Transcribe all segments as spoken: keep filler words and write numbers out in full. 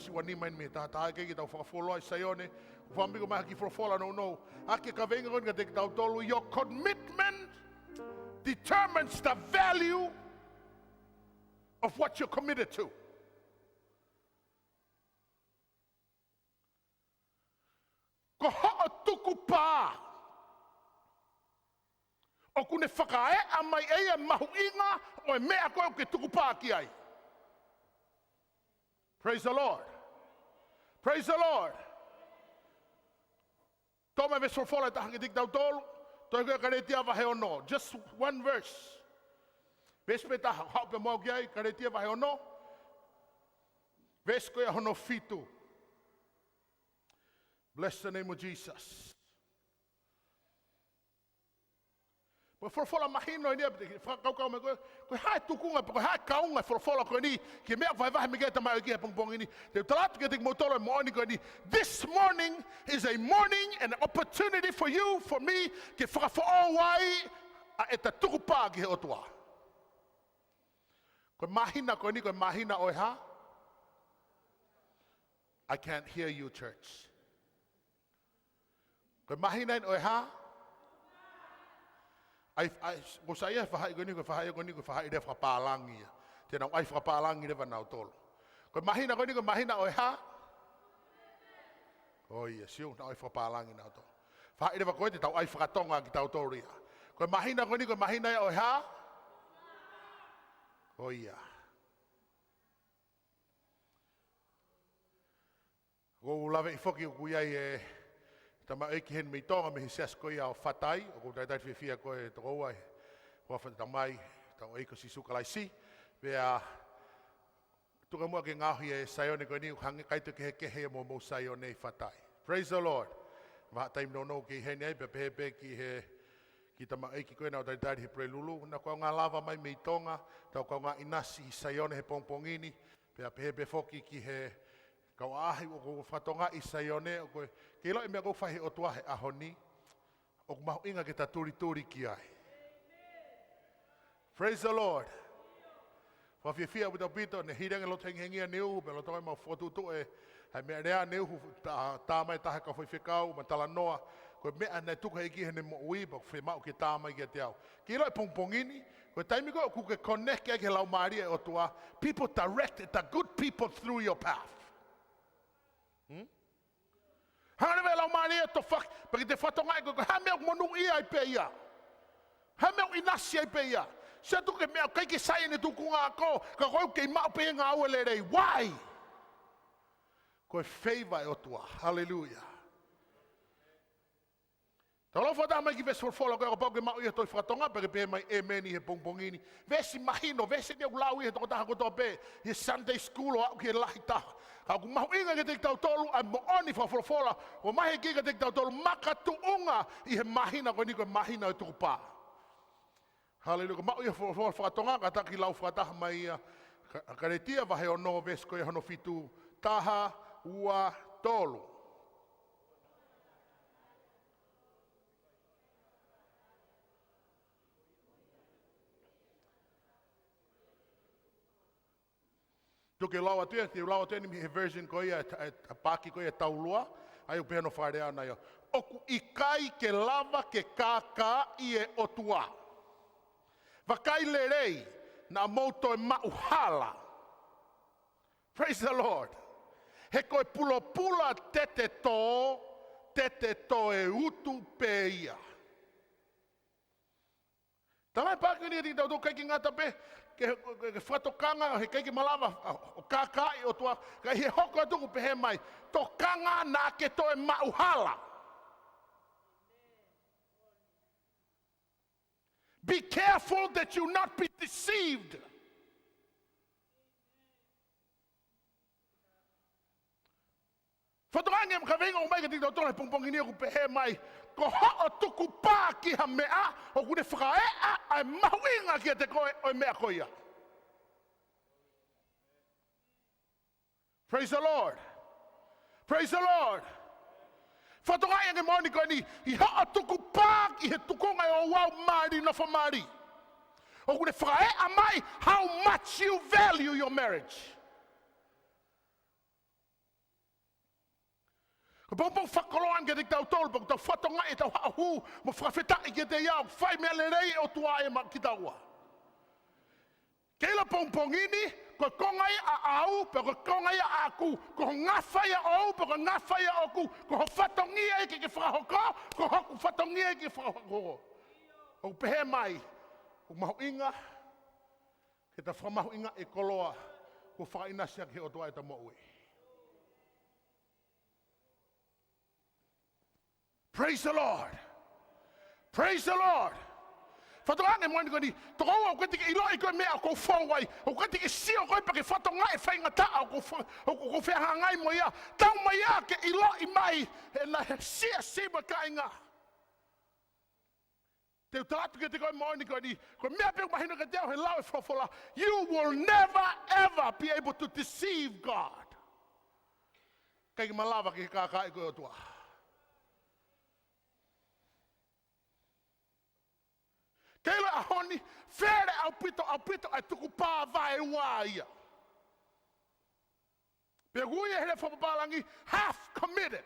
veesi ua nima eni mei he taha taha, ʻikai ke tau fakafuoloa ʻi Saione, ʻoku ou fakaʻamu ke ʻomai ha kiʻi folofola nounou. ʻA e kaveinga ko eni kiate kitautolu, your commitment determines the value of what you're committed to. Ko hoʻo tukupā, ʻoku ne fakaeʻa mai ʻe ia e mahuʻinga ʻo e meʻa ko ē ʻoku ke tukupā ki ai. Praise the Lord. Praise the Lord. Toʻo mai e veesi folofola ʻe taha kiate kitautolu. Tohi ko ia Kalētia vahe ono. Just one verse. Veesi pē taha, haʻu pē mo au ki ai, Kalētia vahe ono. Veesi ko ia hono fitu. Bless the name of Jesus. Ko e folofola mahino eni ia, pea te u fakakaukau mai ko e, ko e hā e tukunga, pe ko e hā e kaunga e folofola ko eni ki he meʻa ʻoku vahevahe mai ki ai e tamaioʻeiki he pongipongi ni. Te u tala atu kiate kimoutolu e moʻoni ko eni. This morning is a morning and an opportunity for you, for me, ke fakafoʻou ai ʻa ʻeta tukupā ki he ʻOtua. Ko e māhina ko eni, ko e māhina ʻo e hā? I can't hear you, church. Ko e māhina eni ʻo e hā? ʻAi, ʻai, ʻoku sai ia e faʻahi ko eni, ko e faʻahi ko eni, ko e faʻahi leva fakapālangi ia. Te nau ʻai fakapālangi leva nautolu. Ko e māhina ko eni, ko e māhina ʻo e hā? ʻO ia, sio, nau ʻai fakapālangi nautolu. Faʻahi leva ko ē te tau ʻai fakatonga kitautolu ia. Ko e māhina ko eni, ko e māhina ia ʻo e hā? ʻO ia. ʻOku ou laveʻi foki ʻoku ʻi ai e tamaioʻeiki heni mei Tonga mei he siasi ko ia ʻo Fatai, ʻoku ou talitali fiefia ko e tokoua ʻi he huafa ʻo e Tamai, tamaioʻeiki ko Sīsū Kalaisi. Pea tuku muʻa ke ngaohi e Saione ko eni, ʻoku hangē ʻikai toe kehekehe ia mo hoʻomou Saione ʻi Fatai. Praise the Lord. Vahaʻa taimi nounou ke ʻi heni ai, pea pehē pē ki he kiʻi tamaioʻeiki ko ē naʻa ku talitali he Pulelulu, naʻa ku kaungā lava mai mei Tonga, tau kaungā ʻinasi ʻi Saione he pongipongi ni, pea pehē pē foki ki he kau ʻaʻahi ʻoku fakatonga ʻi Saione, ʻoku ke ʻiloʻi e meʻa ʻoku fai ʻe he ʻOtua he ʻaho ni, ʻoku mahuʻinga ke ta tulituli ki ai. Praise the Lord. Fakafiefia ʻaupito ʻaupito, ne hili ange loto hengihengi ʻa Niu, pea lolotonga ʻemau fokotuʻutuʻu e, ʻa e meʻalea ʻa Niu, tā, tā mai taha e kau faifekau, mo talanoa, ko e meʻa naʻe tuku ʻe he ʻEiki heʻene moʻui, pea ʻoku fiemaʻu ke tā mai kiate au. Ke ʻilo e pongipongi ni, ko e taimi ko ē ʻoku ke connect ai ki he Laumālie ʻo e ʻOtua, people direct the good people through your path. Hmm? Hanga leva e Laumālie ʻo tofaki, pea ke te fakatokangaʻi ko e, ko e hā e meʻa ʻoku monūʻia ai pē ia. Hā e meʻa ʻoku ʻinasi ai pē ia. Sio atu ki he meʻa ʻoku ʻikai ke sai ʻene tuʻunga ako, ka ko e ʻoku kei maʻu pē ia e ngāue lelei. Why? Ko e favor ʻa e ʻOtua. Hallelujah. Tau lau fakataha mai e kiʻi veesi folofola ko ē, kapau ʻoku ke maʻu ia he tohi fakatonga, pea ke pehē mai ʻēmeni he pongipongi ni. Veesi mahino, veesi eni ʻoku lau ia ʻe he tokotaha kotoa pē, ʻi he Sunday school ʻo aʻu ki he lahi taha. Ka ʻoku mahuʻinga kiate kitautolu ʻa e moʻoni fakafolofola ʻoku ʻomai ʻe he ʻEiki kiate kitautolu, makatuʻunga ʻi he māhina ko eni, ko e māhina ʻo e tukupā. Haleluia. Ko e maʻu ia e folofola fakatonga, kātaki lau fakataha mai ia, Ka-, Kalētia vahe ono veesi ko ia hono fitu, taha, ua, tolu. Tuku ke u lau atu ia, te u lau atu eni mei he version ko ia, e, e, e paaki ko ia ʻe taulua, ʻa ia ʻoku pehē hono fakalea ʻana ia. ʻOku ʻikai ke lava ke kākaaʻi e ʻOtua. Vakai lelei, naʻa mou toe maʻu hala. Praise the Lord. He ko e pulopula te te tō, te te toe utu pē ia. Tala e paaki ni kiate kitautolu, ʻikai ke ngata pē ki he, ki he, ki he fakatokanga, he ʻikai ke malava ʻo kākaaʻi e ʻOtua, ka ʻi he hoko atu ʻoku pehē mai, tokanga naʻa ke toe maʻu hala. Be careful that you not be deceived. Fakatokangaʻi e kaveinga ʻoku ʻomai kiate kitautolu he pongipongi ni ʻoku pehē mai, ko hoʻo tukupā ki ha meʻa, ʻoku ne fakaeʻa ʻa e mahuʻinga kiate koe ʻo e meʻa ko ia. Praise the Lord. Praise the Lord. Fakatokangaʻi ange e moʻoni ko eni, ʻi hoʻo tukupā ki he tukunga ʻo e ouau mali, nofo mali, ʻoku ne fakaeʻa mai how much you value your marriage. Ko e pongipongi fakakoloa eni kiate kitautolu, pea ʻoku tau fakatokangaʻi ʻetau haʻu mo fakafetaʻi kiate ia ʻoku fai meʻa lelei ʻa e ʻOtua ia maʻa kitaua. Kei ʻilo pongipongi ni, ko e konga ia ʻaʻau, pea ko e konga ia ʻaʻaku, ko ho ngafa ia ʻoʻou, pea ko e ngafa ia ʻoʻoku, ko ho fatongia ia ke ke fakahoko, ko hoku fatongia ia ke fakahoko. ʻOku pehē mai, ʻoku mahuʻinga ke ta fakamahuʻingaʻi e koloa kuo fakaʻinasi ʻaki ʻe he ʻOtua ʻeta moʻui. Praise the Lord. Praise the Lord. Fakatokangaʻi e moʻoni ko eni, tokoua ʻoku ʻikai te ke ʻiloʻi koe e meʻa ʻoku ou fou ai, ʻoku ʻikai te ke sio koe pea ke fakatokangaʻi e faingataʻa ʻoku ou fa-, ʻoku, ʻoku ou fehangahangai mo ia, taumaiā ke ʻiloʻi mai ʻe he siasi mo e kāinga. Te u tala atu kiate koe e moʻoni ko eni, ko e meʻa pē ʻoku mahino kiate au he lau e folofola, you will never ever be able to deceive God. ʻIkai ke malava ke kākaaʻi koe ʻe he ʻOtua. Kei ʻilo e ʻaho ni, fele ʻaupito, ʻaupito ʻa e tukupā vaeua ia. Pea ʻoku ui ia he lea fakapapālangi, half committed.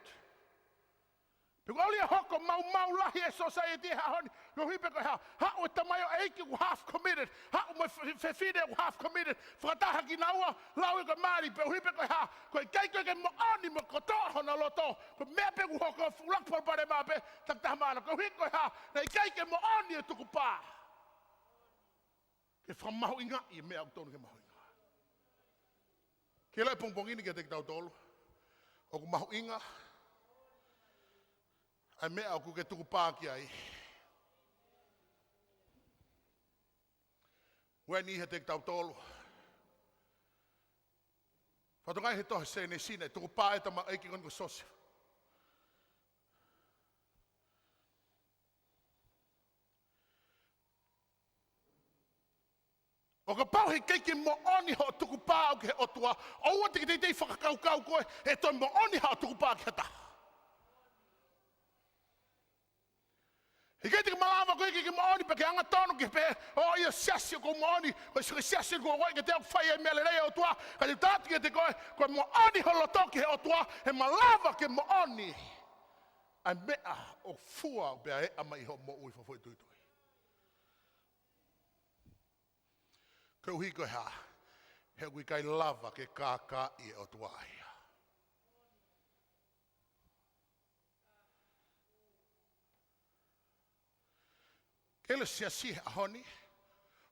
Pea ʻoku ʻalu ia ʻo hoko maumau lahi e society he ʻaho ni, koeʻuhi pē ko e hā, haʻu e tamaioʻeiki ʻoku half committed, haʻu mo e fe-, fefine ʻoku half committed, fakataha kinaua, lau ia ko e mali, pea koeʻuhi pē ko e hā, ʻoku ʻikai ke moʻoni mo kotoa hona loto, ko e meʻa pē ʻoku hoko, fuʻu laku palopalema pē, takitaha maʻana, koeʻuhi ko e hā, naʻe ʻikai ke moʻoni e tukupā ke fakamahuʻingaʻi e meʻa ʻoku tonu ke mahuʻinga. Kei ʻilo e pongipongi ni kiate kitautolu, ʻoku mahuʻinga ʻa e meʻa ʻoku ke tukupā ki ai. Ueni kiate kitautolu. Fakatokangaʻi he tohi Sēnesi naʻe tukupā e tamaioʻeiki ko eni ko Siosefa. ʻO kapau he ʻikai ke moʻoni hoʻo tukupā ʻaʻau ki he ʻOtua, ʻoua te ke teitei fakakaukau koe ʻe toe moʻoni haʻo tukupā ki ha taha. He ʻikai te ke malava koe ke ke moʻoni pea ke angatonu ke pehē, ʻo ia siasi ʻoku moʻoni, ko e siasi ʻoku ʻikai ke te fai e meʻa lelei ʻa e ʻOtua, ka te u tala atu kiate koe, ko e moʻoni ho loto ki he ʻOtua, he malava ke moʻoni ʻa e meʻa ʻoku fua pea ʻe ʻomai ʻi hoʻo moʻui fakafoʻituitui. Koeʻuhi ko e hā, he ʻoku ʻikai lava ke kākaaʻi e ʻOtua ia. Kei ʻilo e siasi he ʻaho ni,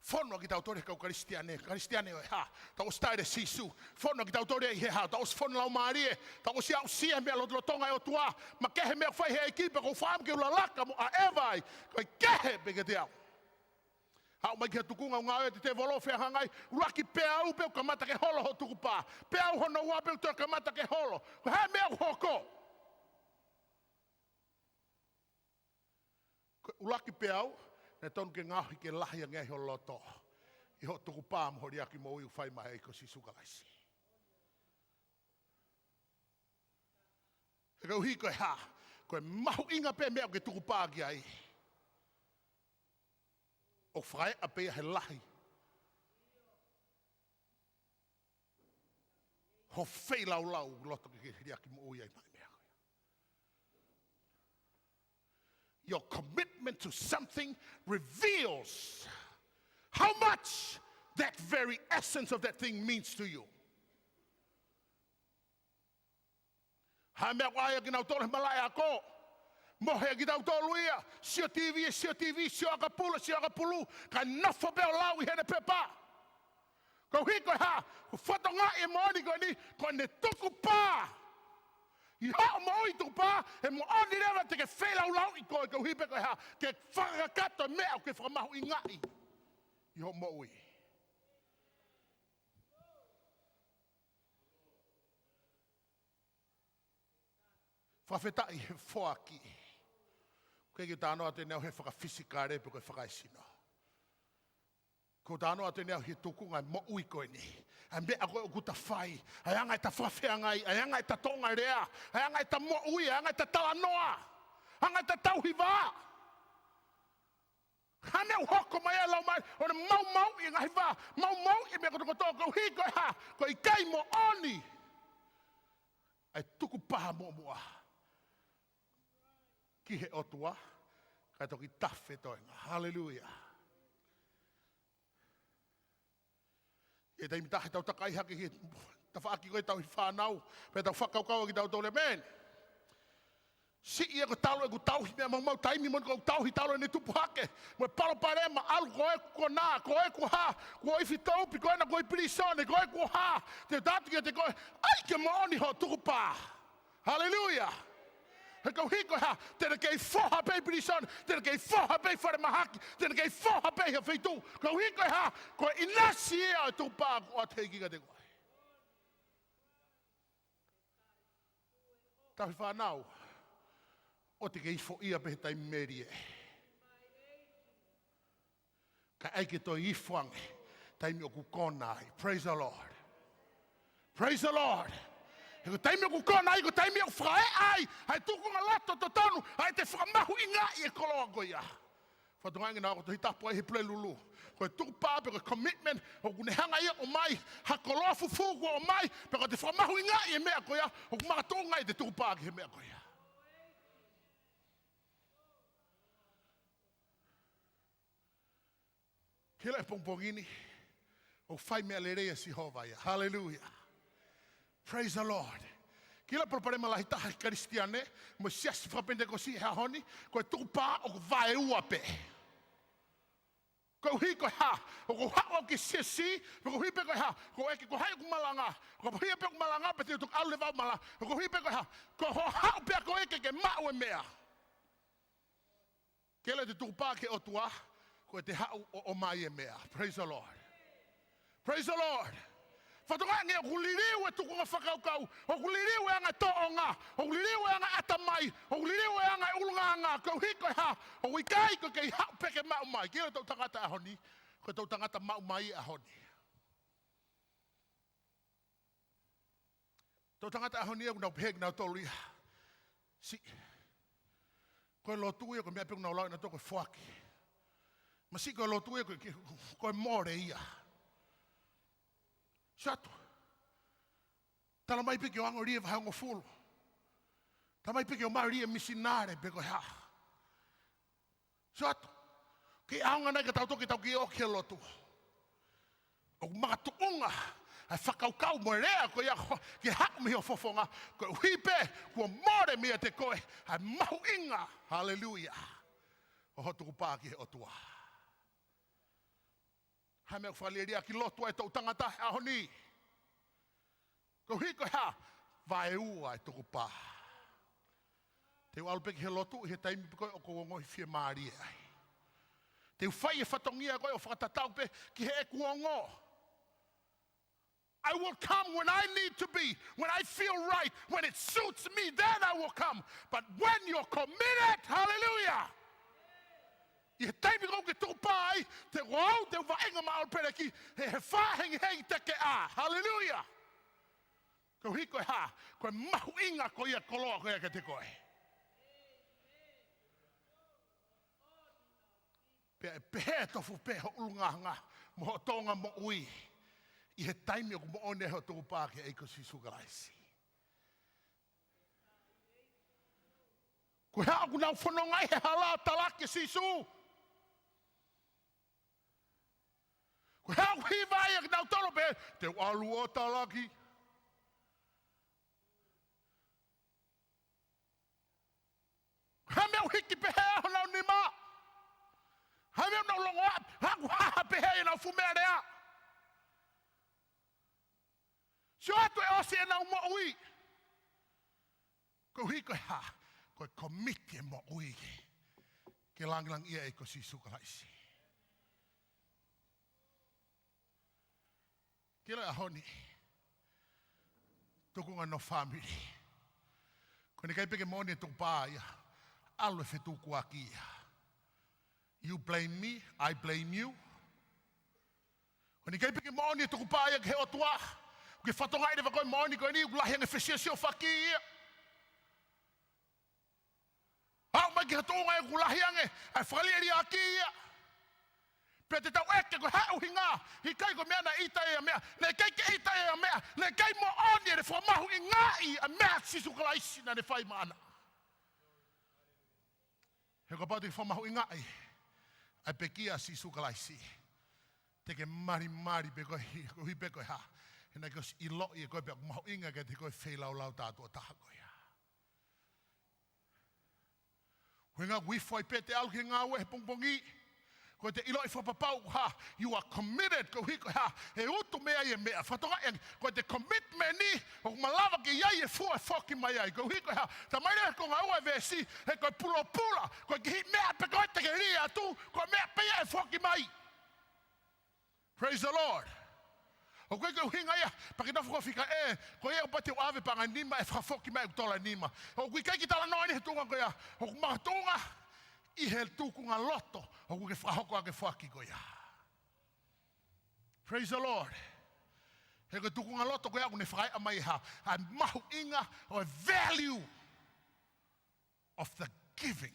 fonu ʻa kitautolu he kau Kalisitiane, Kalisitiane ʻo e hā, tau ʻosi tali ʻa Sīsū, fonu ʻa kitautolu ʻi he hā, tau ʻosi fonu laumālie, tau ʻosi aʻusia e meʻa lotolotonga ʻo e ʻOtua, makehe e meʻa ʻoku fai ʻe he ʻEiki pea ʻoku ou fakaʻamu ke u lalaka mo ʻaʻeva ai, ko e kehe pē kiate au. Haʻu mai ki ha tukunga ʻoku ngāue ʻa e tēvolo fehangahangai, ʻuluaki peau pē ʻoku kamata ke holo hoʻo tukupā. Peau hono ua pē ʻoku toe kamata ke holo. Ko e hā e meʻa ʻoku hoko? Ko e ʻuluaki peau, naʻe tonu ke ngaohi ke lahi ange ai ho loto ʻi hoʻo tukupā mo hoʻo liʻaki moʻui ʻoku fai maʻa e ʻEiki ko Sīsū Kalaisi. He koeʻuhi ko e hā, ko e mahuʻinga pē meʻa ʻoku ke tukupā ki ai, ʻoku fakaeʻa pē ia he lahi ho feilaulau loto ke ke liʻaki moʻui ai maʻa e meʻa ko ia. Your commitment to something reveals how much that very essence of that thing means to you. Hā e meʻa ʻoku ʻai ʻa kinautolu he malaʻe ako? Mohe ʻa kitautolu ia, sio TV, sio TV, sio ʻakapulu, sio ʻakapulu, kae nofo pē ʻo lau ʻi heʻene pepa. Koeʻuhi ko e hā, ʻoku fakatokangaʻi e moʻoni ko eni, ko ʻene tukupā. ʻI hoʻo moʻui tukupā, he moʻoni leva te ke feilaulauʻi koe, koeʻuhi pē ko e hā, ke fakakakato e meʻa ʻoku ke fakamahuʻingaʻi ʻi hoʻo moʻui. Fakafetaʻi he foaki. ʻOku ʻikai ke u talanoa atu ʻeni au he fakafisikale pe ko e fakaesino. ʻOku ou talanoa atu ʻeni au he tukunga e moʻui ko eni. ʻA e meʻa ko ē ʻoku ta fai. ʻA e anga ʻeta fakafeangai. ʻA e anga ʻeta tōʻonga lea. ʻA e anga ʻeta moʻui. ʻA e anga ʻeta talanoa. ʻA e anga ʻeta tauhi vā. Hane u hoko mai ʻa e laumālie, ʻo ne maumauʻi e ngaahi vā, maumauʻi e meʻa kotokotoa, koeʻuhi ko e hā, ʻoku ʻikai moʻoni ʻa e tukupā muʻomuʻa ki he ʻOtua, kae toki tafe toenga. Haleluia. ʻI he taimi ʻe taha ʻetau takai hake ki he tafaʻaki ko ē ʻetau fānau, pea tau fakakaukau ʻaki kitautolu, ʻēmeni. Siʻi ē ko e talu ʻeku tauhi meʻa maumau, taimi moʻoni ʻoku ou tauhi talu ʻene tupu hake. Mo e palopalema, ʻalu ko ē ko ena, ko ē ko e hā, ko e ifi taupi, ko ena ko e pilīsone, ko ē ko e hā. Te u tala atu kiate koe, ʻai ke moʻoni hoʻo tukupā. Haleluia. He koeʻuhi ko e hā, te ne kei foha pē ʻi pilīsone, te ne kei foha pē ʻi falemahaki, te ne kei foha pē ʻi ha feituʻu. Koeʻuhi ko e hā, ko e ʻinasi ia ʻo e tukupā kuo ʻoatu ʻe he ʻEiki kiate koe. Tauhi fānau, ʻoua te ke ifoʻia pē he taimi melie. Kae ʻai ke toe ifo ange taimi ʻoku kona ai. Praise the Lord. Praise the Lord. He ko e taimi ʻoku kona ai, ko e taimi ʻoku fakaeʻa ai ʻa e tuʻunga loto totonu, ʻa ʻete fakamahuʻingaʻi e koloa ko ia. Fakatokangaʻi ange naʻa ko e Tohi Tapu ʻa e Hepelū, ko e tukupā pe ko e commitment, ʻoku ne hanga ia ʻo ʻomai ha koloa fufū kuo ʻomai, pea ko ʻete fakamahuʻingaʻi e meʻa ko ia, ʻoku makatuʻunga ʻete tukupā ki he meʻa ko ia. Ke ʻilo he pongipongi ni, ʻoku fai meʻa lelei ʻa Sihova ia. Haleluia. Praise the Lord. Ke ʻilo e palopalema lahi taha ʻi he Kalisitiane mo e siasi faka-Penitekosi he ʻaho ni, ko e tukupā ʻoku vaeua pē. Koeʻuhi ko e hā, ʻoku ou haʻu au ki he siasi, koeʻuhi pē ko e hā, ʻoku ou ʻeke ko hai ʻoku malanga, ko hai pē ʻoku malanga, pea te u toki ʻalu leva au ʻo malanga, koeʻuhi pē ko e hā, ko hoʻo haʻu pē koe ke ke maʻu e meʻa. Ke ʻilo ʻete tukupā ki he ʻOtua, ko ʻete haʻu ʻo ʻomai e meʻa. Praise the Lord. Praise the Lord. Fakatokangaʻi ange ʻoku liliu e tuʻunga fakakaukau, ʻoku liliu e anga e tōʻonga, ʻoku liliu e anga e ʻatamai, ʻoku liliu e anga e ʻulungaanga, koeʻuhi ko e hā, ʻoku ʻikai ko e kei haʻu pē ke maʻu mai. Ke ʻilo e toʻutangata ʻaho ni, ko e toʻutangata maʻu mai ʻaho ni. Toʻutangata ʻaho ni ʻoku nau pehē kinautolu ia, siʻi, ko e lotu ia ko e meʻa pē ʻoku nau lau ʻenautolu ko e foaki. Masiʻi, ko e lotu ia ko e, ko e mole ia. Sio atu. Talamai pē ke ō ange ʻo lie vahehongofulu. Talamai pē ke ō mai ʻo lie misinale pe ko e hā. Sio atu. Ke ʻaonga nai ka tau toki tau ki ō ki he lotu. ʻOku makatuʻunga ʻa e fakakaukau mo e lea ko ia ko, ke haʻu mei ho fofonga, koeʻuhi pē kuo mole meiate koe ʻa e mahuʻinga, haleluia, ʻo hoʻo tukupā ki he ʻOtua. Hā e meʻa ʻoku fakalieliaki lotu ai e toʻutangata he ʻaho ni? Koeʻuhi ko e hā, vaeua e tukupā. Te u ʻalu pē ki he lotu ʻi he taimi pē ko ē ʻoku ou ongoʻi fiemālie ai. Te u fai e fatongia ko ē ʻo fakatatau pē ki heʻeku ongo. I will come when I need to be, when I feel right, when it suits me, then I will come. But when you're committed, hallelujah. ʻI he taimi ko ē ʻoku ke tukupā ai, te u ō, te u vaʻinga maʻu pē ki he, he fā hengihengi tekeʻa. Haleluia. Koeʻuhi ko e hā, ko e mahuʻinga ko ia e koloa ko ia kiate koe. Pea ʻe pehē tofu pē hoʻo ʻulungaanga mo hoʻo tōʻonga moʻui ʻi he taimi ʻoku moʻoni ai hoʻo tukupā ki he ʻEiki ko Sīsū Kalaisi. Ko e hā ʻoku nau fononga ai he hala ʻo talaki ʻa Sīsū? Ko e hā ʻoku hiva ai ʻa kinautolu pē, te u ʻalu ʻo talaki? Hā e meʻa ʻoku hiki pehē ai honau nima? Hā e meʻa ʻoku nau longoaʻa, hā ʻoku haha pehē ai ʻenau fuʻu meʻalea? Sio atu, ʻe ʻosi ʻenau moʻui. Koeʻuhi ko e hā, ko e komiti e moʻui ke, ke langilangiʻia e ʻEiki ko Sīsū Kalaisi. Ke ʻilo e ʻaho ni, tuku ange hoʻo fāmili. Ko eni ʻikai pē ke moʻoni e tukupā ia, ʻalu e fetukuaki ia. You blame me, I blame you. Ko eni ʻikai pē ke moʻoni e tukupā ia ki he ʻOtua, ke fakatokangaʻi leva ko e moʻoni ko eni, ʻoku lahi ange e fesiosiofaki ia. Aʻu mai ki ha tuʻunga ʻoku lahi ange ʻa e fakalieliaki ia. Pea te tau ʻeke ko e hā e ʻuhinga, ʻikai ko e meʻa naʻe ʻita ai ʻa e meʻa, naʻe ʻikai ke ʻita ai ʻa e meʻa, naʻe ʻikai moʻoni ʻene fakamahuʻingaʻi ʻa e meʻa ʻa Sīsū Kalaisi naʻa ne fai maʻana. He kapau te ke fakamahuʻingaʻi ʻa e pekia ʻa Sīsū Kalaisi, te ke malimali pē koe, koeʻuhi pē ko e hā? He naʻe ʻikai ke ʻosi ʻiloʻi ʻe koe pē ʻoku mahuʻinga kiate koe e feilaulau tātuʻo taha ko ia. Ko e ʻuhinga ʻoku ifo ai pē te ʻalu ki he ngāue he pongipongi, ko ʻete ʻiloʻi fakapapau ko e hā? You are committed, koeʻuhi ko e hā? ʻE utu mei ai e meʻa. Fakatokangaʻi ange, ko ʻete commitment ni ʻoku malava ke ʻi ai e fua ʻe foki mai ai. Koeʻuhi ko e hā? Talamai leva he konga ua e veesi, he ko e pulopula, ko e kiʻi meʻa pē ko ē te ke lī atu, ko e meʻa pē ia ʻe foki mai. Praise the Lord. ʻOku ʻikai ke ʻuhinga ia, pea ke nofo ʻo fika ē, ko ia ʻoku pau te u ʻave pē ʻa e nima ʻe fakafoki mai ʻeku tola ʻe nima. ʻOku ʻikai ke talanoa eni he tuʻunga ko ia, ʻoku makatuʻunga ʻi he tukunga loto ʻoku ke fakahoko ʻaki e foaki ko ia. Praise the Lord. He ko e tukunga loto ko ia ʻoku ne fakaeʻa mai e hā? ʻA e mahuʻinga ʻo e value of the giving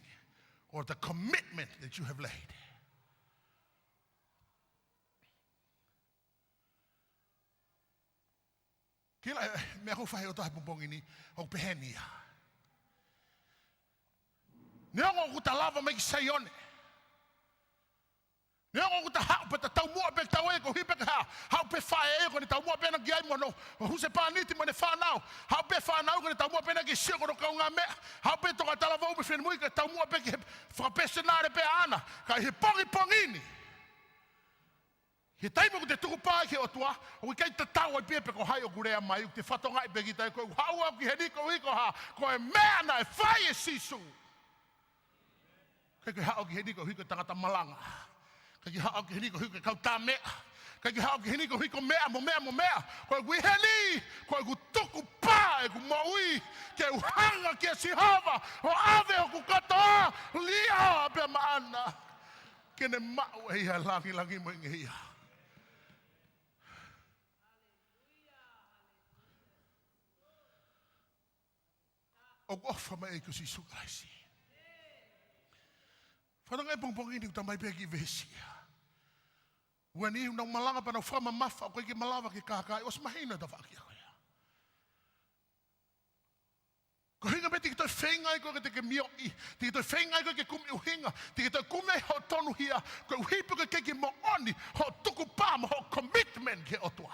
or the commitment that you have laid. Kila, eh, meʻa ʻoku fai ʻe he ʻOtua he pongipongi ni, ʻoku peheni ia. Neongo ʻoku ta lava mai ki Saione, neongo ʻoku ta haʻu pē ta taumuʻa pē kitaua ia koeʻuhi pē ke hā? Haʻu pē faʻē ia ko ʻene taumuʻa pē ʻena ki ai mo hono husepāniti mo ʻene fānau. Haʻu pē fānau ko ʻene taumuʻa pē ʻena ke sio ki hono kaungāmeʻa. Haʻu pē tokāteline mo e finemui ko e taumuʻa pē ki he fakapesinale pē ʻaʻana. Ka ʻi he pongipongi ni, he taimi ʻoku te tukupā ai ki he ʻOtua, ʻoku ʻikai tatau ai pē pe ko hai ʻoku lea mai, ʻoku te fakatokangaʻi pē kita, ko ʻeku haʻu au ki heni koeʻuhi ko e hā? Ko e meʻa naʻe fai ʻe Sīsū. ʻIkai ke u haʻu ki heni koeʻuhi ko e tangata malanga. ʻIkai ke u haʻu ki heni koeʻuhi ko e kau tāmeʻa. ʻIkai ke u haʻu ki heni koeʻuhi ko e meʻa mo meʻa mo meʻa. Ko ʻeku ʻi heni, ko ʻeku tukupā ʻeku moʻui ke u hanga kia Sihova ʻo ʻave hoku kotoa, liʻoa pea maʻana, ke ne maʻu ʻe ia e langilangi mo e ngeia. ʻOku ʻofa mai ʻa e ʻEiki ko Sīsū Kalaisi. Fakatokangaʻi e pongipongi ni ʻoku ta ʻomai pē kiʻi veesi ia. Ua ni ʻoku nau malanga pea nau fakamamafa, ʻoku ʻikai ke malava ke kākaaʻi, ʻosi mahino e tafaʻaki ko ia. Ko e ʻuhinga pē te ke toe feinga ai koe ke te ke mioʻi, te ke toe feinga ai koe ke kumi ʻuhinga, te ke toe kumi ai hoʻo tonuhia, koeʻuhi pē ko e ʻikai ke moʻoni hoʻo tukupā mo hoʻo commitment ki he ʻOtua.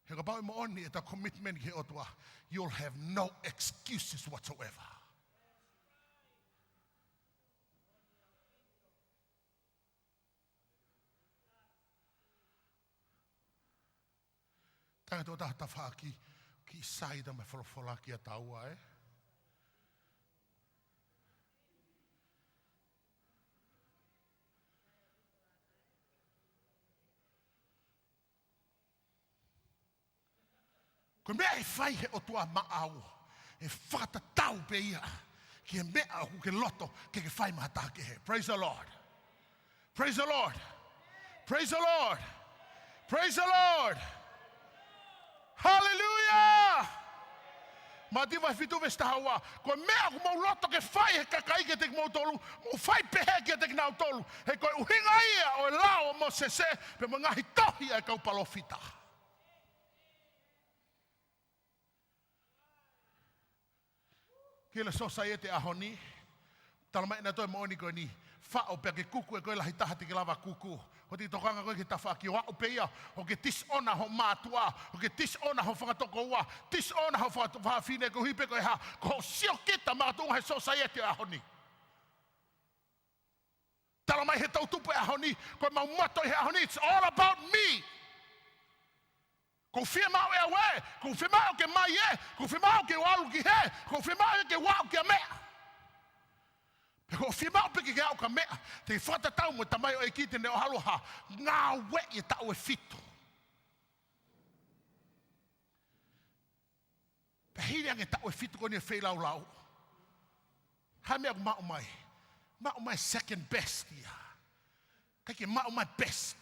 He kapau ʻe moʻoni ʻeta commitment ki he ʻOtua, you'll have no excuses whatsoever. Tangata ʻo taha tafaʻaki, kiʻi sai ta mai folofola kia taua, ē. Ko e meʻa ʻe fai he ʻOtua maʻau, ʻe fakatatau pē ia ki he meʻa ʻoku ke loto ke ke fai maʻa ha taha kehe. Praise the Lord. Praise the Lord. Praise the Lord. Praise the Lord. Hallelujah. Mātiu vahe fitu veesi taha ua. Ko e meʻa ʻoku mou loto ke fai he kakai kiate kimoutolu, mou fai pehē kiate kinautolu. He ko e ʻuhinga ia ʻo e lao ʻa Mōsese pea mo e ngaahi tohi ʻa e kau palōfita. Ki he society ʻaho ni, talamai ʻe nautolu e moʻoni ko eni, faʻo pea ke kuku ʻe koe lahi taha te ke lava kuku. ʻOua te ke tokanga koe ki he tafaʻaki, ʻo aʻu pē ia ʻo ke disown ho mātuʻa, ʻo ke disown ho fanga tokoua, disown ho fanga fafine koeʻuhi pē ko e hā? Ko hoʻo siokita makatuʻunga he society ʻaho ni. Talamai he toʻu tupu ʻaho ni, ko ʻemau motto he ʻaho ni, it's all about me. ʻOku ou fiemaʻu ʻe au ē, ʻoku ou fiemaʻu ke mai ē, ʻoku ou fiemaʻu ke u ʻalu ki hē, ʻoku ou fiemaʻu ke u aʻu ki ha meʻa. Pea ʻoku ou fiemaʻu pē ke ke aʻu ki ha meʻa, te ke fakatatau mo e tamaioʻeiki te ne ʻalu ʻo hā? Ngāueʻi e taʻu ʻe fitu. Pea hili ange e taʻu ʻe fitu ko eni e feilaulau, ha meʻa ʻoku maʻu mai? Maʻu mai second best ia. ʻIkai ke maʻu mai best.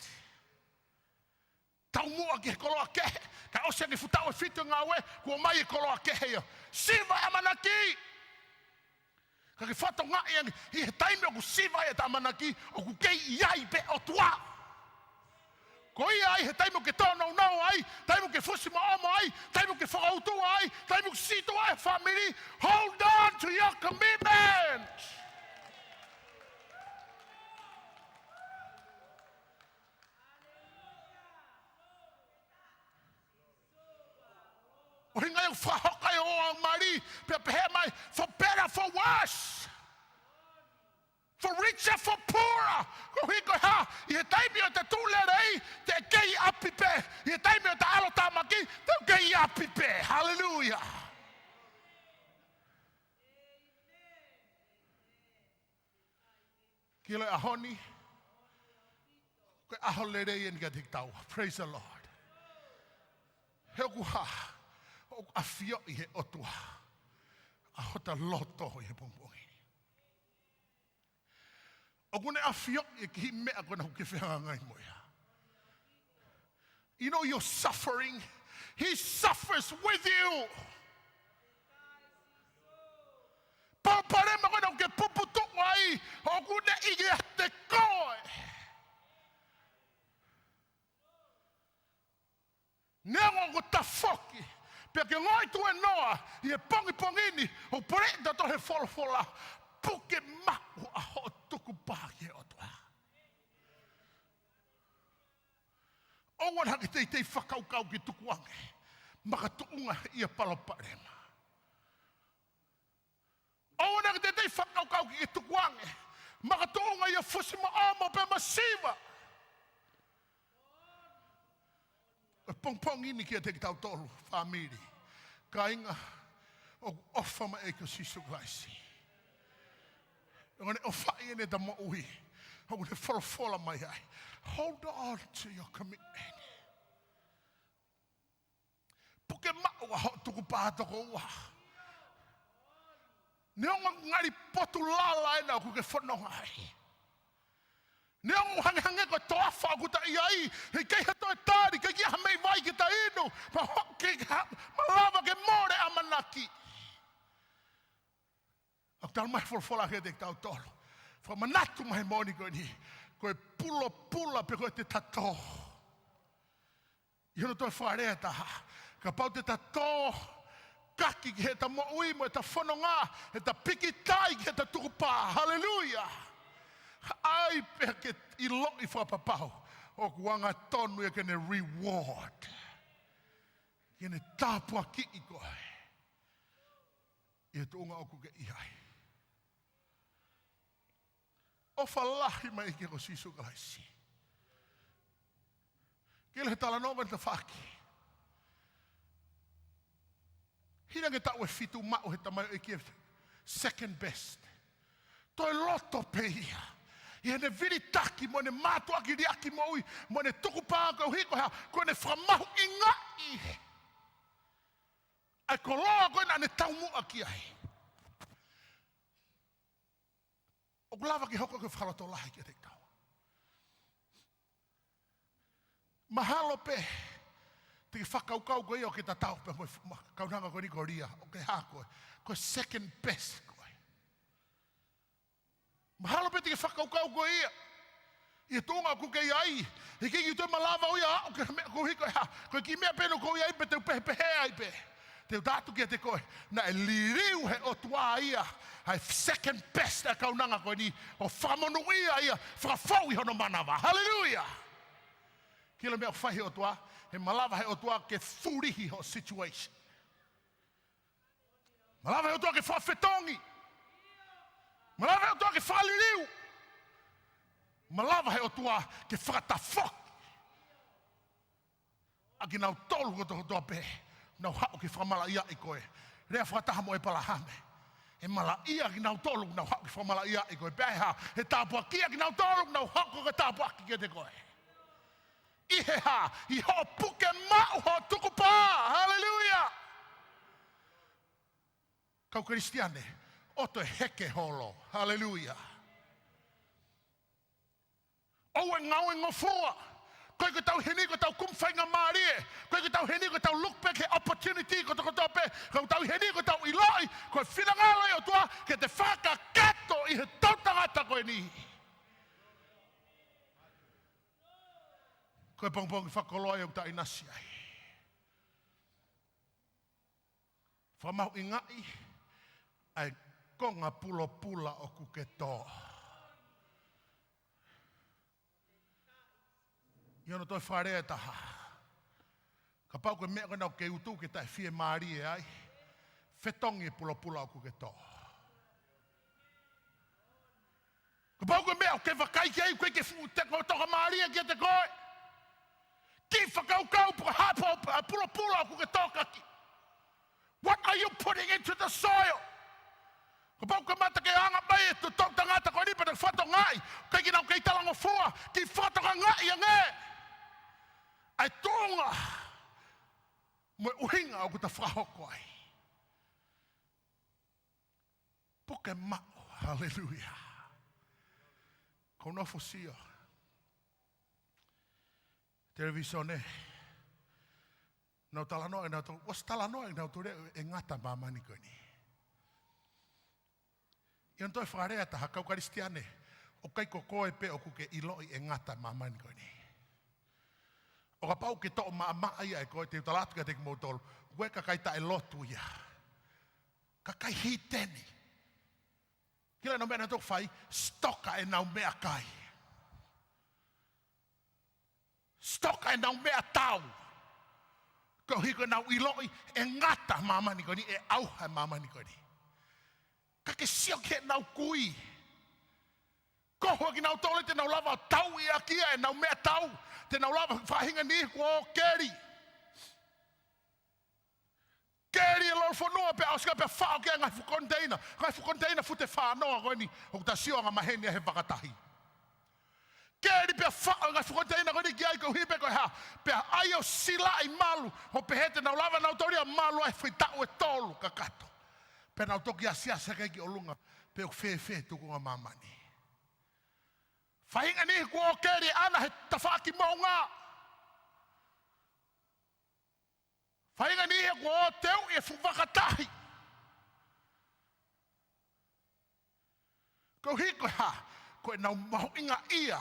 Taumuʻa ki he koloa kehe, kae ʻosi ange e fuʻu taʻu ʻe fitu e ngāue, kuo ʻomai e koloa kehe ia. Siva e ʻamanaki. Ka ke fakatokangaʻi ange, ʻi he taimi ʻoku siva ai ʻeta ʻamanaki, ʻoku kei ʻi ai pē ʻOtua. Ko ia ai he taimi ʻoku ke tōnounou ai, taimi ʻoku ke fusimoʻomo ai, taimi ʻoku ke fakautuutu ai, taimi ʻoku ke sītuʻa ai e fāmili, hold commitment. ʻUhinga ia ʻoku fakahoko ai ʻa e mali, pea pehē mai, for better, for worse. For richer, for poorer. Koeʻuhi ko e hā, ʻi he taimi ʻo ʻeta tuʻu lelei, te ke ʻi ʻapi pē. ʻI he taimi ʻo ʻeta ʻalotāmaki, te ke ʻi ʻapi pē. Hallelujah. Ki he ʻaho ni, ko e ʻaho lelei eni kiate kitaua. Praise the Lord. He ʻoku hā, ʻoku ʻafioʻi ʻe he ʻOtua ʻa hota loto ʻi he pongipongi ni. ʻOku ne ʻafioʻi e kiʻi meʻa ko ena ʻoku ke fehangahangai mo ia. You know, your suffering, he suffers with you. Palopalema ko ena ʻoku ke puputuʻu ai, ʻoku ne ʻi ai kiate koe. Neongo ʻoku tafoki, pea ke ongoʻi tuēnoa ʻi he pongipongi ni, ʻoku pehē ʻe he folofola, puke maʻu ʻa hoʻo tukupā ki he ʻOtua. ʻOua naʻa ke teitei fakakaukau ke tukuange makatuʻunga ia palopalema. ʻOua naʻa ke teitei fakakaukau ke tukuange makatuʻunga ia fusimoʻomo pe masiva. ʻE pongipongi ni kiate kitautolu, fāmili, kāinga, ʻoku ʻofa mai ʻa e ʻEiki ko Sīsū Kalaisi. ʻOku ne ʻofaʻi ʻene ta moʻui. ʻOku ne folofola mai ai, hold on to your commitment. Puke maʻu ʻa hoʻo tukupā toko ua. Neongo ngali potu lala ena ʻoku ke fononga ai. Neongo hangehangē ko e toafa ʻoku ta ʻi ai, heʻikai ha toe tali, ʻikai ha meʻi vai ke ta inu, pea hoko ke ha, malava ke mole ʻamanaki. ʻOku talamai ʻe he folofola kiate kitautolu, fakamanatu mai he moʻoni ko eni, ko e pulopula pe ko e te tatō. ʻI hono toe fakalea ʻe taha, kapau te ta tō kaki ki heʻeta moʻui mo ʻeta fononga, heʻeta pikitai ki heʻeta tukupā. Haleluia. ʻAi pē ke ʻiloʻi fakapapau ʻoku angatonu ia ke ne reward, ke ne tāpuakiʻi koe ʻi he tuʻunga ʻoku ke ʻi ai. ʻOfa lahi mai ʻa e ʻEiki ko Sīsū Kalaisi. Ki he talanoa ʻo e tafaʻaki. Hili ange taʻu ʻe fitu maʻu he tamaioʻeiki e second best. Toe loto pē ia ʻi heʻene vilitaki mo ʻene mātuʻaki liʻaki moʻui mo ʻene tukupā koeʻuhi ko e hā, ko ʻene fakamahuʻingaʻi ʻa e koloa ko ē naʻa ne taumuʻa ki ai. ʻOku lava ke hoko ko e fakalotolahi kiate kitaua. Mahalo pē te ke fakakaukau ko ia ʻoku ke tatau pē mo e kaunanga ko eni ko Lia, ʻoku ke hā koe, ko e second best koe. Mahalo pē te ke fakakaukau ko ia ʻi he tuʻunga ʻoku ke ʻi ai, he ʻikai ke toe malava ʻo ia ʻo aʻu ki he meʻa koeʻuhi ko e hā, ko e kiʻi meʻa pē ena ʻoku ou ʻi ai pē te u pehē pē ai pē. Te u tala atu kiate koe, naʻe liliu ʻe he ʻOtua ia ʻa e second best ʻa e kaunanga ko eni, ʻo fakamonūʻia ia, fakafou ʻi hono manava. Haleluia! Ki he meʻa ʻoku fai ʻe he ʻOtua, he malava ʻe he ʻOtua ke fulihi hoʻo situation. Malava ʻe he ʻOtua ke fakafetongi. Malava ʻe he ʻOtua ke fakaliliu. Malava ʻe he ʻOtua ke fakatafoki ʻa kinautolu kotoa pē ʻoku nau haʻu ke fakamalaʻiaʻi koe. Lea fakataha mo ʻĒpalahame. ʻE malaʻia kinautolu ʻoku nau haʻu ke fakamalaʻiaʻi koe. Pea ʻe hā, ʻe tāpuakiʻi kinautolu ʻoku nau haʻu ke tāpuakiʻi kiate koe. ʻI he hā, ʻi hoʻo puke maʻu hoʻo tukupā. Haleluia! Kau Kalisitiane, ʻoua toe heke holo. Haleluia! ʻOua ʻe ngāueʻi ngofua. ʻOku ʻikai ko ʻetau ʻi heni ko ʻetau kumi faingamālie. ʻOku ʻikai ko ʻetau ʻi heni ko ʻetau look back he opportunity kotokotoa pē. ʻOku ʻikai ko ʻetau ʻi heni ko ʻetau ʻiloʻi ko e finangalo ʻo e ʻOtua ke te fakakakato ʻi he toʻutangata ko eni. Ko e pongipongi fakakoloa ʻoku ta ʻinasi ai. Fakamahuʻingaʻi ʻa e konga pulopula ʻoku ke tō. ʻI hono toe fakalea ʻe taha. Kapau ko e meʻa ko ena ʻoku ke utu ke taʻefiemālie ai, fetongi e pulopula ʻoku ke tō. Kapau ko e meʻa ʻoku ke vakai ki ai, ʻoku ʻikai ke fuʻu toko, tokamālie kiate koe. Kiʻi fakakaukau pe ko e hā e pulopula ʻoku ke tō ʻaki. What are you putting into the soil? Kapau ʻoku ke mamata ke anga mai e toʻutangata ko eni pea te ke fakatokangaʻi ʻoku ʻikai ke nau kei talangofua, kiʻi fakatokangaʻi ange ʻa e tuʻunga mo e ʻuhinga ʻoku ta fakahoko ai. Puke maʻu, haleluia. Ko e nofo sio televīsone, nau talanoa ʻe nautolu, ʻosi talanoa ʻe nautolu e ngata māmani ko eni. ʻI hono toe fakalea ʻe taha, kau Kalisitiane, ʻoku ʻikai ko koe pē ʻoku ke ʻiloʻi e ngata māmani ko eni. ʻO kapau ʻoku ke toʻo maʻamaʻa ia ʻe koe, te u tala atu kiate kimoutolu, ko e kakai taʻelotu ia. Kakai hiteni. Kiʻi lea ʻenau meʻa nautolu fai, stock ʻenau meʻakai. Stock ʻenau meʻatau. Koeʻuhi ko ʻenau ʻiloʻi e ngata māmani ko eni, ʻe ʻauha e māmani ko eni. Ka ke sio ki heʻenau kui. Ko e hā kinautolu te nau lava tauʻi ʻaki ia ʻenau meʻatau. Te nau lava, faʻahinga niʻihi kuo keli. Keli e lolofonua pea ʻosi ka pea faʻo ki ai e ngaahi fuʻu koniteina. Ngaahi fuʻu koniteina fute fānoa ko eni ʻoku ta sio angamaheni ai he vakatahi. Keli pea faʻo e ngaahi fuʻu koniteina ko eni ki ai koeʻuhi pē ko e hā. Pea ʻai ʻo silaʻi malu. ʻO pehē te nau lava nautolu ia malu ai foʻi taʻu ʻe tolu kakato. Pea nau toki asiasi hake ki ʻolunga. Pe ʻoku fēfē tukunga māmani. Faʻahinga niʻihi kuo keli ʻana he tafaʻaki moʻunga. Faʻahinga niʻihi kuo teuʻi e fuʻu vakatahi. Koeʻuhi ko e hā, ko ʻenau mahuʻingaʻia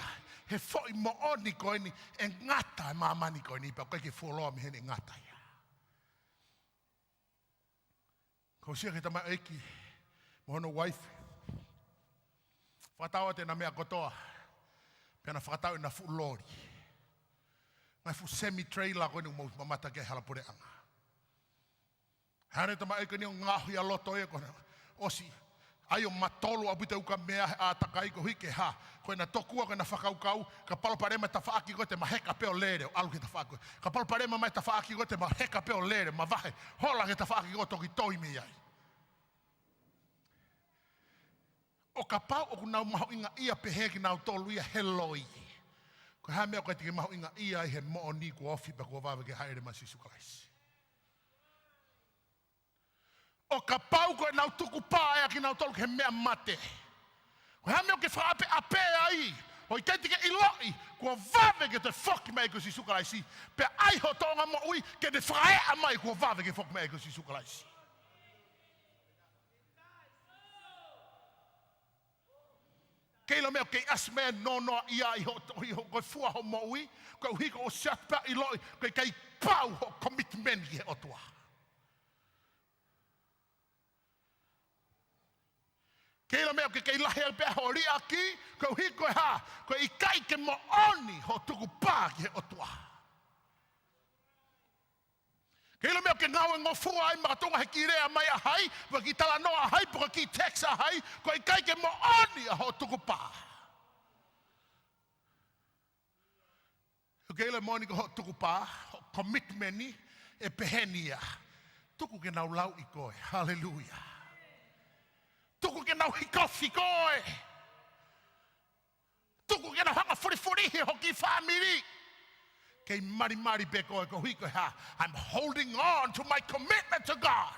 he foʻi moʻoni ko eni e ngata e māmani ko eni pea ʻoku ʻikai ke fuoloa mei heni e ngata ia. Ko e sio ki he tamaioʻeiki mo hono uaifi. Fakatau atu ʻena meʻa kotoa. Pea na fakatau ʻena fuʻu loli. Ngaahi fuʻu semi trailer ko eni ʻoku mou mamata ki ai he hala puleʻanga. Hane tamaioʻeiki ni ʻo ngaohi ʻa loto ia ko ena. ʻOsi. ʻAi ʻo matolu ʻaupito e ukamea he ʻātakai koeʻuhi ke hā. Ko ʻena tokua ko ʻena fakakaukau, ka palopalema e tafaʻaki ko ē te ma heka pē ʻo lele, ʻo ʻalu ki he tafaʻaki ko ē. Ka palopalema mai e tafaʻaki ko ē te ma heka pē ʻo lele, mavahe. Hola ki he tafaʻaki ko ē toki toi mei ai. ʻO kapau ʻoku nau mahuʻingaʻia pehē kinautolu ia he loi. Ko e hā e meʻa ʻoku ʻikai te ke mahuʻingaʻia ai he moʻoni kuo ofi pea kuo vave ke hāʻele mai ʻa Sīsū Kalaisi. ʻO kapau ko ʻenau tukupā ʻa kinautolu ki he meʻa mate. Ko e hā e meʻa ʻoku ke fakaʻapeʻape ai, ʻoku ʻikai te ke ʻiloʻi, kuo vave ke toe foki mai ʻa Sīsū Kalaisi. Pea ʻai ho tōʻonga moʻui, ke ne fakaeʻa mai kuo vave ke foki mai ʻa Sīsū Kalaisi. Kei lo meʻa ʻoku ke ʻasi mai nonoʻia ʻi ho, ʻi ho, ko e fua ho moʻui, koeʻuhi ko e ʻosi atu pē ʻiloʻi, ʻoku ʻikai pau ho commitment ki he ʻOtua. Kei lo meʻa ʻoku ke kei lahi ai pē ho liʻaki, koeʻuhi ko e hā, ʻoku ʻikai ke moʻoni ho tukupā ki he ʻOtua. Kei lo meʻa ʻoku ke ngāue ngofua ai makatuʻunga he kiʻi lea mai ʻa hai, pe ko e kiʻi talanoa ʻa hai, pe ko e kiʻi text ʻa hai, ʻoku ʻikai ke moʻoni ʻa ho tukupā. Kei lo moʻoni ko ho tukupā, ho commitment ni, ʻe pehē ni ia. Tuku ke nau lauʻi koe. Haleluia. Tuku ke nau hikofi koe. Tuku ke nau hanga fulifulihi ho kiʻi fāmili. Kei malimali pē koe koeʻuhi ko e hā. I'm holding on to my commitment to God.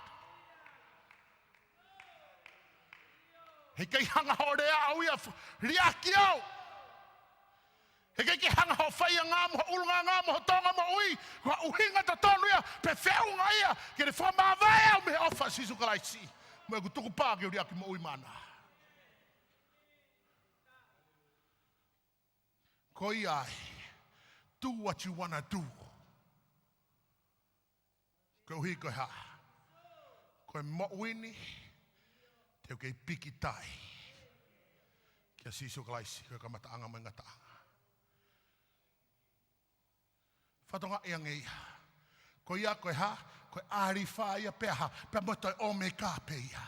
He ʻikai hanga ho lea ʻau ia fu-, liʻaki au. He ʻikai ke hanga ho faiʻanga mo ho ʻulungaanga mo ho tōʻonga moʻui. Ko e ʻuhinga totonu ia, pe feʻunga ia, ke ne fakamāvae au mei he ʻofa ʻa Sīsū Kalaisi. Mo ʻeku tukupā ke u liʻaki moʻui maʻana. Ko ia ai, do what you wanna do. Koeʻuhi ko e hā. Ko e moʻui ni, te ʻOku kei pikitai kia Sīsū Kalaisi, ko e kamataʻanga mo e ngataʻanga. Fakatokangaʻi ange ia. Ko ia ko e hā? Ko e ʻAlifa ia pea hā? Pea mo e toe ʻOmeka pē ia.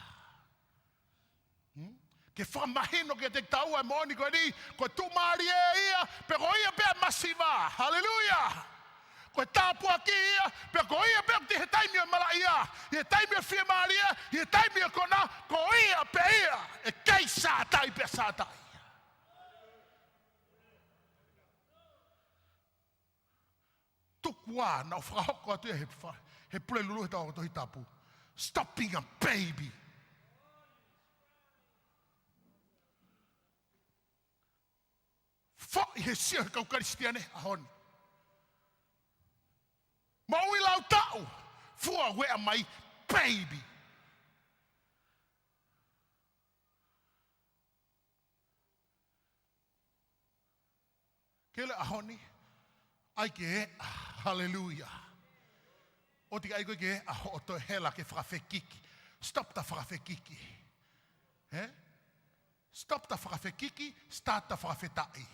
Hmm? Ke fakamahino kiate kitaua e moʻoni ko eni, ko e tuʻumālie ia, pea ko ia pē ʻa e masiva. Haleluia! Ko e tāpuaki ia, pea ko ia pē ʻoku tau ʻi he taimi ʻo e malaʻia, ʻi he taimi ʻo e fiemālie, ʻi he taimi ʻo e konā, ko ia pē ia, ʻe kei Sātai pē ʻa Sātai. Tuku ā, naʻa ku fakahoko atu ia he fa-, he Pulelulu he tau Tohi Tapu. Stop being a baby. Foʻi he sio he kau Kalisitiane he ʻaho ni. Moʻui lau taʻu, fua ueʻa mai, baby. Ke le ʻaho ni, ʻai ke eʻa, haleluia. ʻOua te ke ʻai koe ke eʻa hoʻo toe hela ke fakafekiki. Stop the fakafekiki. He? Stop the fakafekiki, start the fakafetaʻi.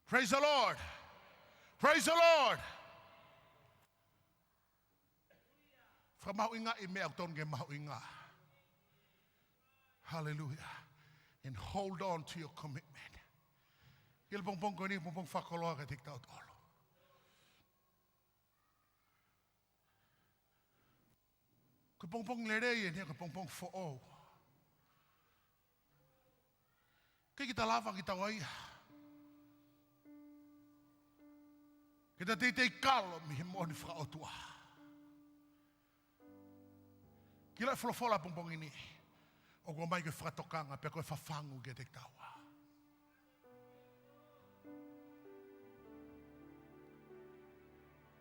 Praise the Lord. Praise the Lord. Fakamahuʻingaʻi e meʻa ʻoku totonu ke mahuʻinga. Hallelujah. And hold on to your commitment. Ki he pongipongi ko eni, pongipongi fakakoloa kiate kitautolu. Ko e pongipongi lelei eni, ko e pongipongi foʻou. ʻIkai ke ta lava ke tau ʻai ia. Ke ta teitei kalo mei he moʻoni fakaʻotua. Ki he folofola pongipongi ni, ʻoku ʻomai ko e fakatokanga, pea ko e fafangu kiate kitaua.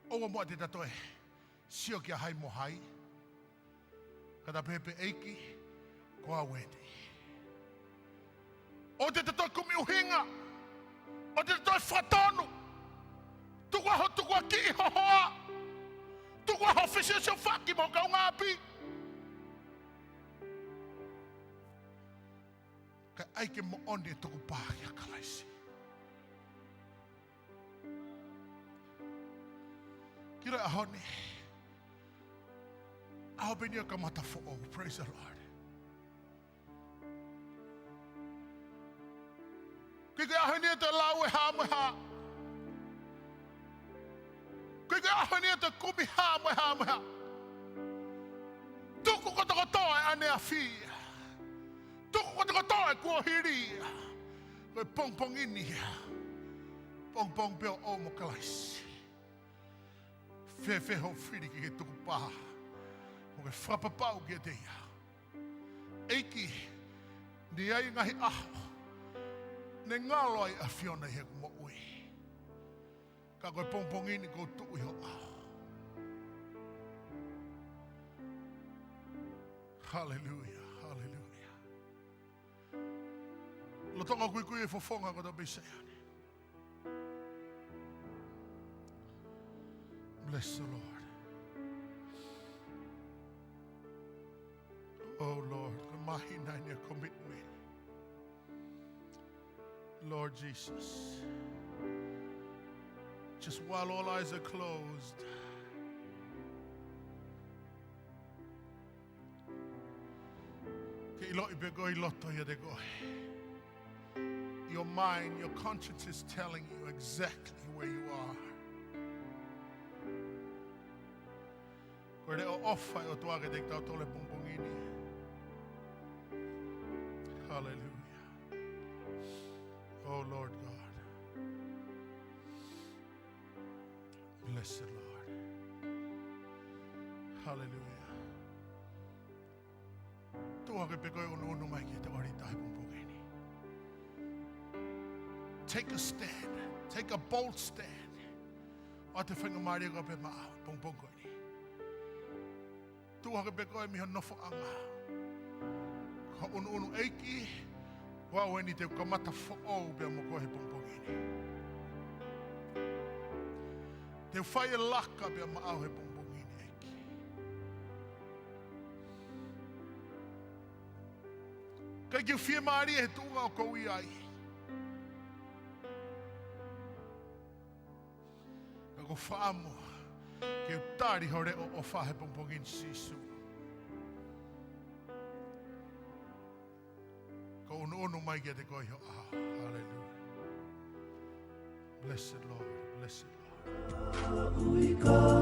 ʻOua muʻa te ta toe sio kia hai mo hai, ka ta pehē pē ʻEiki, ko au eni. ʻOua te ta toe kumi ʻuhinga, ʻoua te ta toe fakatonu, tuku ā hoʻo tukuakiʻi ho hoa, tuku ā hoʻo fesiosiofaki mo ho kaungāʻapi. Kae ʻai ke moʻoni e tukupā kia Kalaisi. Ki he ʻaho ni, ʻaho pē eni ʻo e kamata foʻou, praise the Lord. ʻIkai ke ʻaho eni ʻo e toe lau e hā mo e hā. ʻIkai ke ʻaho eni ʻo e toe kumi hā mo e hā mo e hā. Tuku kotokotoa e ʻaneafi. Tuku kotokotoa e kuohili. Ko e pongipongi ni ia. Pongipongi pē ʻoʻou mo Kalaisi. Fēfē hoʻo fili ke ke tukupā mo ke fakapapau kiate ia? ʻEiki, naʻe ʻi ai e ngaahi ʻaho ne ngalo ai ʻa e ʻAfiona ʻi heʻeku moʻui. Ka ko e pongipongi ni ʻoku ou tuʻu ʻi ho ʻao. Haleluia, haleluia. Lolotonga kuikui e fofonga kotoa pē ʻi Saione. Bless the Lord. Oh Lord, ko e māhina eni ʻo e commitment. Lord Jesus. Just while all eyes are closed, ke ʻiloʻi pē ko e loto ʻiate koe. Your mind, your conscience is telling you exactly where you are. Ko e leʻo ʻofa ʻa e ʻOtua kiate kitautolu he pongipongi ni. Hallelujah. Oh Lord God. Bless the Lord. Hallelujah. Tuʻu hake pē ko e ʻunuʻunu mai ki he ʻalita he pongipongi ni. Take a stand. Take a bold stand. ʻOatu e faingamālie ko ē pē maʻa pongipongi ni. Tuʻu hake pē ko e mei ho nofoʻanga. Ko e ʻunuʻunu, ʻEiki, ko au eni, te u kamata foʻou pea mo koe he pongipongi ni. Te u fai e laka pea maʻau he pongipongi ni, ʻEiki. ʻEiki, ʻoku fiemālie he tuʻunga ʻoku ou ʻi ai. Ka ʻoku ou fakaʻamu ke u tali ho leʻo ʻofa he pongipongi ni, Sīsū. Ko e ʻunuʻunu mai kiate koe ʻi ho ʻao. Hallelujah. Bless the Lord. Bless the Lord.